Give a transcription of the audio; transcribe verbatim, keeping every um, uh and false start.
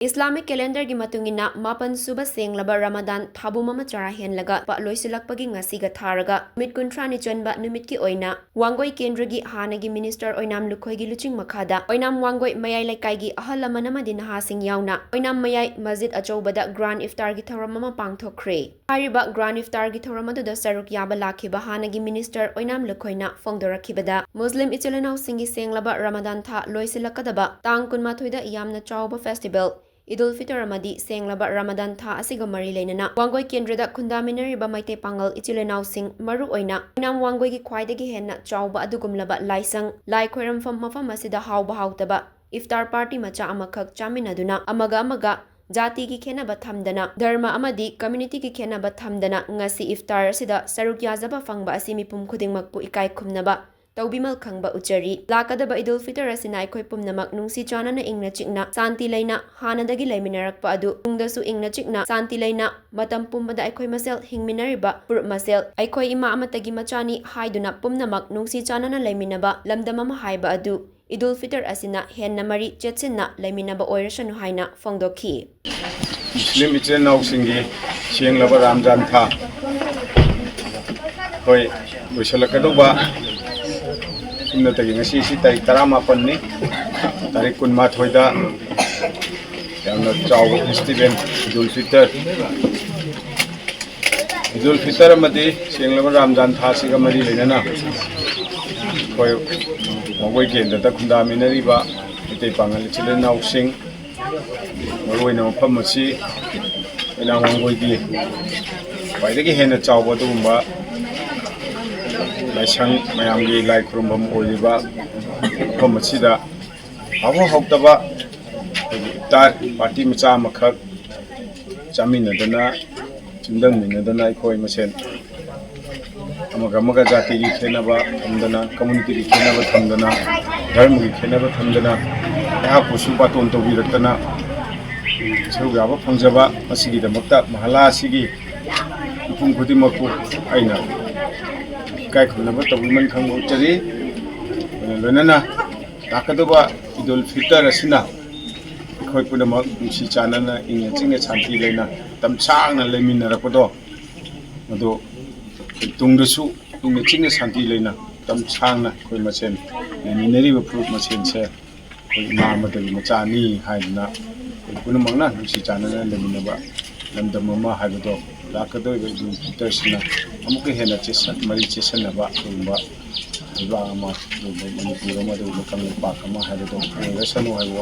Islamic calendarꯒꯤ ꯃꯇꯨꯡ ꯏꯟꯅ ꯃꯥꯄꯟ ꯁꯨꯕ ꯁꯦꯡꯂꯕ ꯔꯃꯗꯥꯟ ꯊꯥꯕꯨꯝ ꯑꯃ ꯆꯔꯥ ꯍꯦꯟꯂꯒ ꯂꯣꯏꯁꯤꯜꯂꯛꯄꯒꯤ ꯉꯁꯤꯒ ꯊꯥꯔꯒ ꯅꯨꯃꯤꯠ ꯀꯨꯟꯊ꯭ꯔꯥꯅꯤ ꯆꯟꯕ ꯅꯨꯃꯤꯠꯀꯤ ꯑꯣꯏꯅ ꯋꯥꯡꯒꯣꯏ ꯀꯦꯟꯗ꯭ꯔꯒꯤ ꯍꯥꯟꯅꯒꯤ ꯃꯤꯅꯤꯁꯇꯔ ꯑꯣꯏꯅꯥꯝ ꯂꯨꯈꯣꯏꯒꯤ ꯂꯨꯆꯤꯡ ꯃꯈꯥꯗ ꯑꯣꯏꯅꯥꯝ ꯋꯥꯡꯒꯣꯏ ꯃꯌꯥꯏ ꯂꯩꯀꯥꯏꯒꯤ ꯑꯍꯜ ꯂꯃꯟ ꯑꯃꯗꯤ ꯅꯍꯥꯁꯤꯡ ꯌꯥꯎꯅ ꯑꯣꯏꯅꯥꯝ ꯃꯌꯥꯏ ꯃꯁꯖꯤꯗ ꯑꯆꯧꯕꯗ ꯒ꯭ꯔꯥꯟ ꯏꯐꯇꯥꯔꯒꯤ ꯊꯧꯔꯝ ꯑꯃ ꯄꯥꯡꯊꯣꯛꯈ꯭ꯔꯦ꯫ ꯍꯥꯏꯔꯤꯕ ꯒ꯭ꯔꯥꯟ ꯏꯐꯇꯥꯔꯒꯤ ꯊꯧꯔꯝ ꯑꯗꯨꯗ ꯁꯔꯨꯛ ꯌꯥꯕ ꯂꯥꯛꯈꯤꯕ ꯍꯥꯟꯅꯒꯤ ꯃꯤꯅꯤꯁꯇꯔ ꯑꯣꯏꯅꯥꯝ ꯂꯨꯈꯣꯏꯅ ꯐꯣꯡꯗꯣꯔꯛꯈꯤꯕꯗ, ꯃꯨꯁꯂꯤꯝ ꯏꯆꯤꯜ ꯏꯅꯥꯎꯁꯤꯡꯒꯤ ꯁꯦꯡꯂꯕ ꯔꯃꯗꯥꯟ ꯊꯥ ꯂꯣꯏꯁꯤꯜꯂꯛꯀꯗꯕ ꯇꯥꯡ ꯀꯨꯟꯃꯥꯊꯣꯏꯗ ꯌꯥꯝꯅ ꯆꯥꯎꯕ ꯐꯦꯁꯇꯤꯚꯦꯜ ꯏꯗꯨꯜ ꯐꯤꯇꯔ ꯑꯃꯗꯤ ꯁꯦꯡꯂꯕ ꯔꯃꯗꯥꯟ ꯊꯥ ꯑꯁꯤꯒ ꯃꯔꯤ ꯂꯩꯅꯅ ꯋꯥꯡꯒꯣꯏ ꯀꯦꯟꯗ꯭ꯔꯗ ꯈꯨꯟꯗꯥꯃꯤꯟꯅꯔꯤꯕ ꯃꯩꯇꯩ ꯄꯥꯉꯜ ꯏꯆꯤꯜ ꯏꯅꯥꯎꯁꯤꯡ, ꯃꯔꯨ ꯑꯣꯏꯅ ꯑꯣꯏꯅꯥꯝ ꯋꯥꯡꯒꯣꯏꯒꯤ ꯈ꯭ꯋꯥꯏꯗꯒꯤ ꯍꯦꯟꯅ ꯆꯥꯎꯕ ꯑꯗꯨꯒꯨꯝꯂꯕ ꯂꯥꯏꯁꯪ, ꯂꯥꯏ ꯈꯣꯏꯔꯝꯐꯝ ꯃꯐꯝ ꯑꯁꯤꯗ ꯍꯥꯎꯕ ꯍꯥꯎꯇꯕ ꯏꯐꯇꯥꯔ ꯄꯥꯔꯇꯤ ꯃꯆꯥ ꯑꯃꯈꯛ ꯆꯥꯃꯤꯟꯅꯗꯨꯅ ꯑꯃꯒ ꯑꯃꯒ ꯖꯥꯇꯤꯒꯤ ꯈꯦꯠꯅꯕ ꯊꯝꯗꯅ, ꯙꯔꯃ ꯑꯃꯗꯤ ꯀꯝꯌꯨꯅꯤꯇꯤꯒꯤ ꯈꯦꯠꯅꯕ ꯊꯝꯗꯅ ꯉꯁꯤ ꯏꯐꯇꯥꯔ ꯑꯁꯤꯗ ꯁꯔꯨꯛ ꯌꯥꯖꯕ ꯐꯪꯕ ꯑꯁꯤ ꯃꯤꯄꯨꯝ ꯈꯨꯗꯤꯡꯃꯛꯄꯨ ꯏꯀꯥꯏ ꯈꯨꯝꯅꯕ ꯇꯧꯕꯤꯃꯜ ꯈꯪꯕ ꯎꯠꯆꯔꯤ꯫ ꯂꯥꯛꯀꯗꯕ ꯏꯗꯨꯜ ꯐꯤꯇꯔ ꯑꯁꯤꯅ ꯑꯩꯈꯣꯏ ꯄꯨꯝꯅꯃꯛ ꯅꯨꯡꯁꯤ ꯆꯥꯟꯅꯅ, ꯏꯪꯅ ꯆꯤꯛꯅ, ꯁꯥꯟꯇꯤ ꯂꯩꯅ, ꯍꯥꯟꯅꯗꯒꯤ ꯂꯩꯃꯤꯟꯅꯔꯛꯄ ꯑꯗꯨ ꯇꯨꯡꯗꯁꯨ ꯏꯪꯅ ꯆꯤꯛꯅ, ꯁꯥꯟꯇꯤ ꯂꯩꯅ, ꯃꯇꯝ ꯄꯨꯝꯕꯗ ꯑꯩꯈꯣꯏ ꯃꯁꯦꯜ ꯍꯤꯡꯃꯤꯟꯅꯔꯤꯕ ꯐꯨꯔꯨꯞ ꯃꯁꯦꯜ, ꯑꯩꯈꯣꯏ ꯏꯃꯥ ꯑꯃꯠꯇꯒꯤ ꯃꯆꯥꯅꯤ ꯍꯥꯏꯗꯨꯅ ꯄꯨꯝꯅꯃꯛ ꯅꯨꯡꯁꯤ ꯆꯥꯟꯅꯅ ꯂꯩꯃꯤꯟꯅꯕ ꯂꯝꯗꯝ ꯑꯃ ꯍꯥꯏꯕ ꯑꯗꯨ ꯏꯗꯨꯜ ꯐꯤꯇꯔ ꯑꯁꯤꯅ ꯍꯦꯟꯅ ꯃꯔꯤ ꯆꯦꯠꯁꯤꯟꯅ ꯂꯩꯃꯤꯟꯅꯕ ꯑꯣꯏꯔꯁꯅꯨ ꯍꯥꯏꯅ ꯐꯣꯡꯗꯣꯛꯈꯤ꯫ ꯃꯨꯁꯂꯤꯝ ꯏꯆꯤꯜ ꯏꯅꯥꯎꯁꯤꯡꯒꯤ ꯁꯦꯡꯂꯕ ꯔꯥꯝꯖꯥꯟ ꯊꯥ ꯑꯩꯈꯣꯏ ꯂꯣꯏꯁꯤꯜꯂꯛꯀꯗꯧꯕ ꯁꯨꯞꯅꯇꯒꯤ ꯉꯁꯤ ꯁꯤ ꯇꯥꯔꯤꯛ ꯇꯔꯥꯃꯥꯄꯟꯅꯤ꯫ ꯇꯥꯔꯤꯛ ꯀꯨꯟꯃꯥꯊꯣꯏꯗ ꯌꯥꯝꯅ ꯆꯥꯎꯕ ꯐꯦꯁꯇꯤꯚꯦꯜ ꯏꯗꯨꯜ ꯐꯤꯇꯔ, ꯏꯗꯨꯜ ꯐꯤꯇꯔ ꯑꯃꯗꯤ ꯁꯦꯡꯂꯕ ꯔꯥꯝꯖꯥꯟ ꯊꯥꯁꯤꯒ ꯃꯔꯤ ꯂꯩꯅꯅ ꯑꯩꯈꯣꯏ ꯋꯥꯡꯒꯣꯏ ꯀꯦꯟꯗ꯭ꯔꯗ ꯈꯨꯟꯗꯥꯃꯤꯟꯅꯔꯤꯕ ꯃꯩꯇꯩ ꯄꯥꯉꯜ ꯏꯆꯤꯜ ꯏꯅꯥꯎꯁꯤꯡ, ꯃꯔꯨꯑꯣꯏꯅ ꯃꯐꯝ ꯑꯁꯤ ꯑꯣꯏꯅꯥꯝ ꯋꯥꯡꯒꯣꯏꯒꯤ ꯈ꯭ꯋꯥꯏꯗꯒꯤ ꯍꯦꯟꯅ ꯆꯥꯎꯕ ꯑꯗꯨꯒꯨꯝꯕ ꯂꯥꯏꯁꯪ, ꯃꯌꯥꯝꯒꯤ ꯂꯥꯏ ꯈꯨꯔꯨꯝꯐꯝ ꯑꯣꯏꯔꯤꯕ ꯃꯐꯝ ꯑꯁꯤꯗ ꯍꯥꯎꯕ ꯍꯥꯎꯇꯕ ꯑꯩꯈꯣꯏꯒꯤ ꯏꯐꯇꯥꯔ ꯄꯥꯔꯇꯤ ꯃꯆꯥ ꯑꯃꯈꯛ ꯆꯥꯃꯤꯟꯅꯗꯅ, ꯆꯨꯝꯗꯪꯃꯤꯟꯅꯗꯅ ꯑꯩꯈꯣꯏ ꯃꯁꯦꯟ ꯑꯃꯒ ꯑꯃꯒ ꯖꯥꯇꯤꯒꯤ ꯈꯦꯠꯅꯕ ꯊꯝꯗꯅ, ꯀꯝꯌꯨꯅꯤꯇꯤꯒꯤ ꯈꯦꯠꯅꯕ ꯊꯝꯗꯅ, ꯙꯔꯃꯒꯤ ꯈꯦꯠꯅꯕ ꯊꯝꯗꯅ, ꯑꯩꯍꯥꯛꯄꯨꯁꯨ ꯕꯥꯇꯣꯟ ꯇꯧꯕꯤꯔꯛꯇꯅ ꯁꯔꯨꯛ ꯌꯥꯕ ꯐꯪꯖꯕ, ꯃꯁꯤꯒꯤꯗꯃꯛꯇ ꯃꯍꯜꯂꯥ ꯑꯁꯤꯒꯤ ꯃꯤꯄꯨꯝ ꯈꯨꯗꯤꯡꯃꯛꯄꯨ ꯑꯩꯅ ꯏꯀꯥꯏ ꯈꯨꯝꯅꯕ ꯇꯧꯕꯤꯃꯜ ꯈꯪꯕ ꯎꯠꯆꯔꯤ꯫ ꯂꯣꯏꯅꯅ ꯂꯥꯛꯀꯗꯧꯕ ꯏꯗꯨꯜ ꯐꯤꯇꯔ ꯑꯁꯤꯅ ꯑꯩꯈꯣꯏ ꯄꯨꯝꯅꯃꯛ ꯅꯨꯡꯁꯤ ꯆꯥꯟꯅꯅ ꯏꯪꯅ ꯆꯤꯛꯅ ꯁꯥꯟꯇꯤ ꯂꯩꯅ ꯃꯇꯝ ꯁꯥꯡꯅ ꯂꯩꯃꯤꯟꯅꯔꯛꯄꯗꯣ, ꯃꯗꯨ ꯑꯩꯈꯣꯏ ꯇꯨꯡꯗꯁꯨ ꯏꯪꯅ ꯆꯤꯛꯅ ꯁꯥꯟꯇꯤ ꯂꯩꯅ ꯃꯇꯝ ꯁꯥꯡꯅ ꯑꯩꯈꯣꯏ ꯃꯁꯦꯟ ꯂꯩꯃꯤꯟꯅꯔꯤꯕ ꯐꯨꯔꯨꯞ ꯃꯁꯦꯟꯁꯦ ꯑꯩꯈꯣꯏ ꯏꯃꯥ ꯑꯃꯠꯇꯒꯤ ꯃꯆꯥꯅꯤ ꯍꯥꯏꯗꯨꯅ ꯑꯩꯈꯣꯏ ꯄꯨꯝꯅꯃꯛꯅ ꯅꯨꯡꯁꯤ ꯆꯥꯟꯅꯅ ꯂꯩꯃꯤꯟꯅꯕ ꯂꯝꯗꯝ ꯑꯃ ꯍꯥꯏꯕꯗꯣ ꯂꯥꯛꯀꯗꯧꯔꯤꯕ ꯏꯕꯨꯡ ꯐꯤꯇꯔꯁꯤꯅ ꯑꯃꯨꯛꯀ ꯍꯦꯟꯅ ꯆꯦꯁꯟ-, ꯃꯔꯤ ꯆꯦꯁꯟꯅꯕ ꯑꯗꯨꯒꯨꯝꯕ ꯂꯩꯕꯥꯛ ꯑꯃ, ꯑꯗꯨꯒꯨꯝꯕ ꯃꯅꯤꯄꯨꯔ ꯑꯃ, ꯑꯗꯨꯒꯨꯝꯕ ꯀꯪꯂꯩꯄꯥꯛ ꯑꯃ ꯍꯥꯏꯕꯗꯣ ꯑꯣꯏꯔꯁꯅꯨ ꯍꯥꯏꯕ